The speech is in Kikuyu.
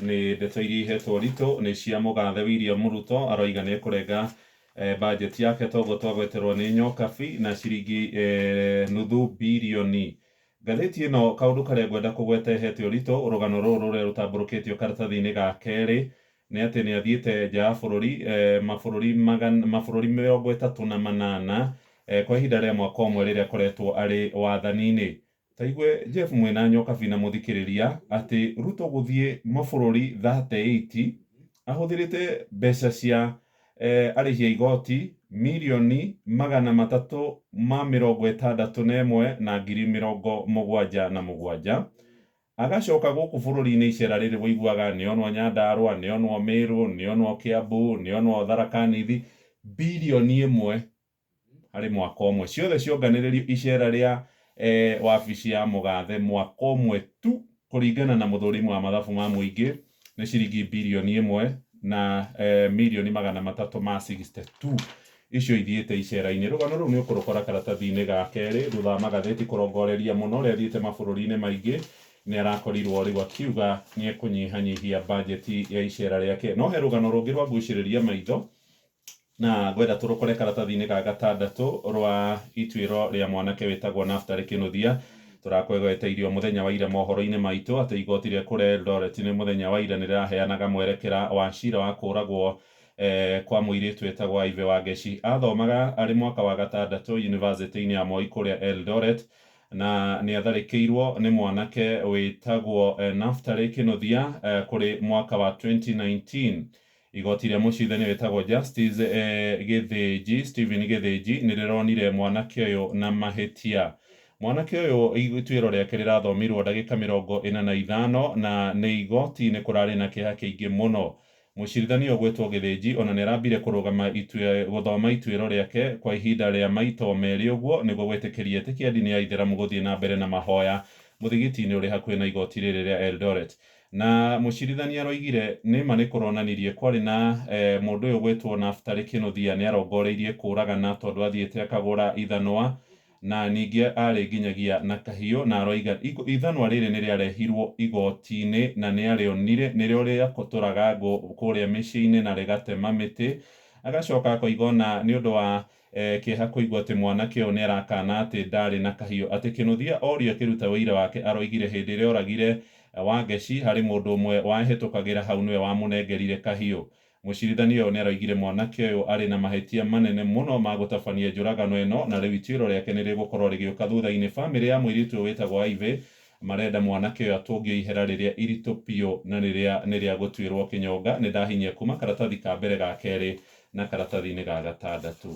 Nĩ ndeto iria ihetwo ũritũ nĩ cia mũgathe William Ruto, aroiga nĩ ekũrenga budget yake toguo twagweterwo nĩ Nyokabi na ciringi nuthu birioni. Ngathĩti ĩno kaũndũ karĩa ngwenda kũgweta ĩhete ũritũ rũgano rũrũ rũrĩa rũtambũrũkĩtio karatathi-inĩ ga kerĩ nĩ atĩ nĩ athiĩte nja ya bũrũri, mabũrũri mabũrũri 38 kwa ihinda rĩa mwaka ũmwe rĩrĩa akoretwo arĩ wathani-inĩ. Ta igue Jeff mwĩna Nyokabi na mũthikĩrĩria atĩ Ruto gũthiĩ mabũrũri 38 ahũthĩrĩte mbeca cia arĩhi a igoti mirioni 361 na ngiri 77. Agacoka gũkũ bũrũri-inĩ icera rĩrĩ wĩiguaga nĩonwo Nyandarũa, nĩonwo Meru, nĩonwo Kiambu, nĩonwo Tharaka Nithi, birioni 1 harĩ mwaka ũmwe. Ciothe cionganĩrĩrio icera rĩa wabici ya mũgathe mwaka ũmwe tu kũringana na mũthũrimi wa mathabu ma mũingĩ nĩ ciringi birioni 1 na mirioni 362 icio ithiĩte icera-inĩ. Rũgano rũu nĩ ũkũrũkora karatathi-inĩ ga kerĩ thutha wa magathĩti kũrongoreria mũno ũrĩa athiĩte mabũrũri-inĩ maingĩ. Nĩ arakorirwo rĩu akiuga nĩ ekũnyihanyihia bajeti ya icera rĩake. No he rũgano rũngĩ rwa ngucĩrĩria maitho na ngwenda tũrũkore karatathi-inĩ ga gatandatũ rwa ituĩro rĩa mwanake wĩtagwo Naftali Kinuthia. Tũrakwegweteirio mũthenya wa ira mohoro-inĩ maitũ atĩ igoti rĩa kũrĩa Eldoret nĩ mũthenya wa ira nĩ rĩraheanaga mwerekera wa cira wa kũragwo kwa mũirĩtu wĩtagwo Ivy Wangeci. Athomaga arĩ mwaka wa gatandatũ university-inĩ ya Moi kũrĩa Eldoret na nĩ atharĩkĩirwo nĩ mwanake wĩtagwo Naftali Kinuthia kũrĩ mwaka wa 2019. Igoti rĩa mũcirithania wĩtagwo Justice Gĩthĩnji, Stephen Gĩthĩnji, nĩ rĩronire mwanake ũyũ na mahĩtia. Mwanake ũyũ ituĩro rĩake rĩrathomirwo ndagĩka 45 na nĩ igoti-inĩ kũrarĩ na kĩeha kĩingĩ mũno. Mũcirithania ũgwĩtwo Gĩthĩnji ona nĩ arambire kũrũgama gũthoma ituĩro rĩake kwa ihinda rĩa maita merĩ ũguo nĩguo gwĩtĩkĩria etĩkia a ndini ya Ithĩramu gũthiĩ na mbere na mahoya mũthigiti-inĩ ũrĩ hakuhĩ na igoti rĩrĩ rĩa Eldoret. Na mũcirithania aroigire nĩma nĩ kũronanirie kwarĩ na mũndũ ũyũ gwĩtwo Naftali Kinuthia nĩ arongoreirie kũragana tondũ athiĩte akagũra ithanwa na ningĩ arĩ nginyagia na kahiũ, na aroiga ithanwa rĩrĩ nĩ rĩarehirwo igoti-inĩ na nĩ arĩonire nĩrĩo rĩakotoraga ngũ kũrĩa mĩciĩ-inĩ na rĩgatema mĩtĩ. Agacoka akoiga ona nĩ ũndũ wa kĩeha kũigua atĩ mwanake ũyũ nĩ arakana atĩ ndarĩ na kahiũ, atĩ Kinuthia orio akĩruta ũira wake aroigire hĩndĩ ĩrĩa oragire Wangeci harĩ mũndũ ũmwe wahĩtũkagĩra hau nĩwe wamũnengerire kahiũ. Mũcirithania ũyũ nĩ aroigire mwanake ũyũ arĩ na mahĩtia manene mũno ma gũtabania njũragano ĩno na rĩu ituĩro rĩake nĩ rĩgũkorwo rĩgĩũka thutha-inĩ. Bamĩrĩ ya mũirĩtu ũyũ wĩtagwo Ivy marenda mwanake ũyũ atũngio ihera rĩrĩa iritũ biũ na nĩ rĩa gũtuĩrwo kĩnyonga. Nĩ ndahinyia kuma karatathi ka mbere ga kerĩ na karatathi-inĩ ga gatandatũ.